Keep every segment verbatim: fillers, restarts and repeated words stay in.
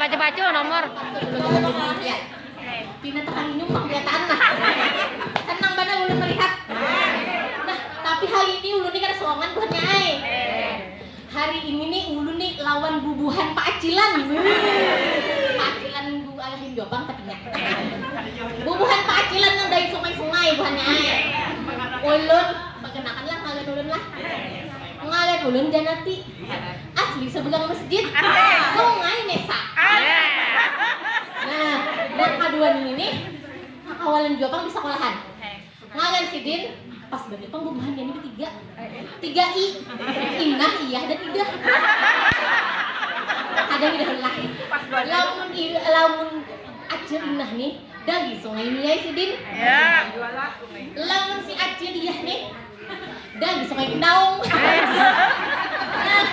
Baca nomor. Pina takalinyum pang keliatan lah. Senang banar ulun melihat. Nah, tapi hal ini ulun ni kada soangan buhannya ai. Hari ini nih ulun nih lawan bubuhan Pak Acilan. Pak Acilan bu alahin jua pang tapinya. Bubuhan Pak Acilan nang dari sungai-sungai buhannya ai. Ulun perkenalkan lah ngaran ulun lah. Ngaran ulun Janati. Asli sebelah masjid. Sungai Nesa. Nah, dan kaduan ini nih kakawalan jua pang di sekolahan. Ngaran sidin pas banget pang bubuhan ini bertiga. Tiga i. Inah, iyah, dan idah. Ada idah lah. Lamun i- lamun Acil Inah nih dari Sungai Niai sidin. Ya. Lamun si Acil Iyah nih dari Sungai Pindaung. Nah,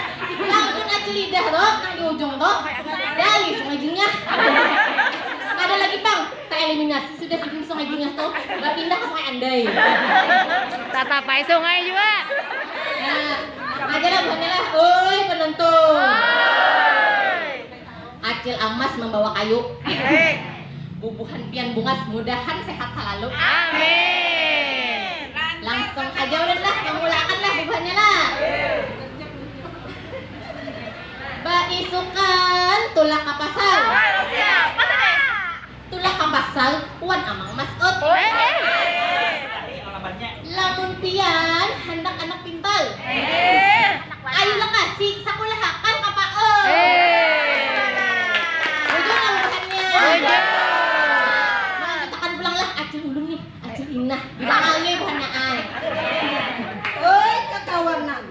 lamun Acil Idah tuh nang di ujung tuh dari Sungai Jingah. Ada lagi pang, tereliminasi sudah sidin Sungai Jingah tuh, berpindah ke Sungai Andai. Tatap ai sungai jua. Nah, aja lah buhannya lah, oi penonton. Acil Amas membawa kayu. Bubuhan pian bungas mudahan sehat selalu. Amin. Langsung aja ulun lah memulakan lah bubuhannya lah. Baisukan tulak ka pasar. Tulak ka pasar wan Amang Mas'ud. Lamun pian handak anak pintar, ayu lakasi sakulahakan ka Paul. Bujur lah buhannya. Nah, kitakan pulang lah Acil ulun nih, Acil Inah. Dipangali buhannya ai. Oi kakawanan.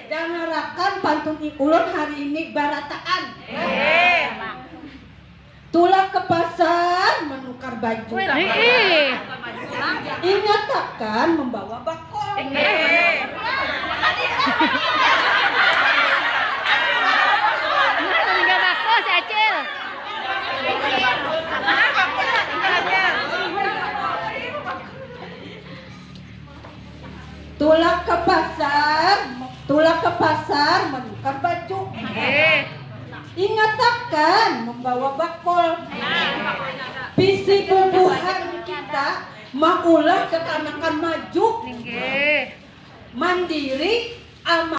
Dangarakan pantun i ulun hari ini barataan. Tulak ke pasar menukar baju. Wih, lah. Ih. Ingatakan membawa bakul. Inggih. Tinggal bakul si Acil. Tulak ke pasar, tulak ke pasar menukar baju. Inggih. Ingatakan membawa bakul. Bisi bubuhan kita maulah kekanakan maju. Inggih. Mandiri, aman.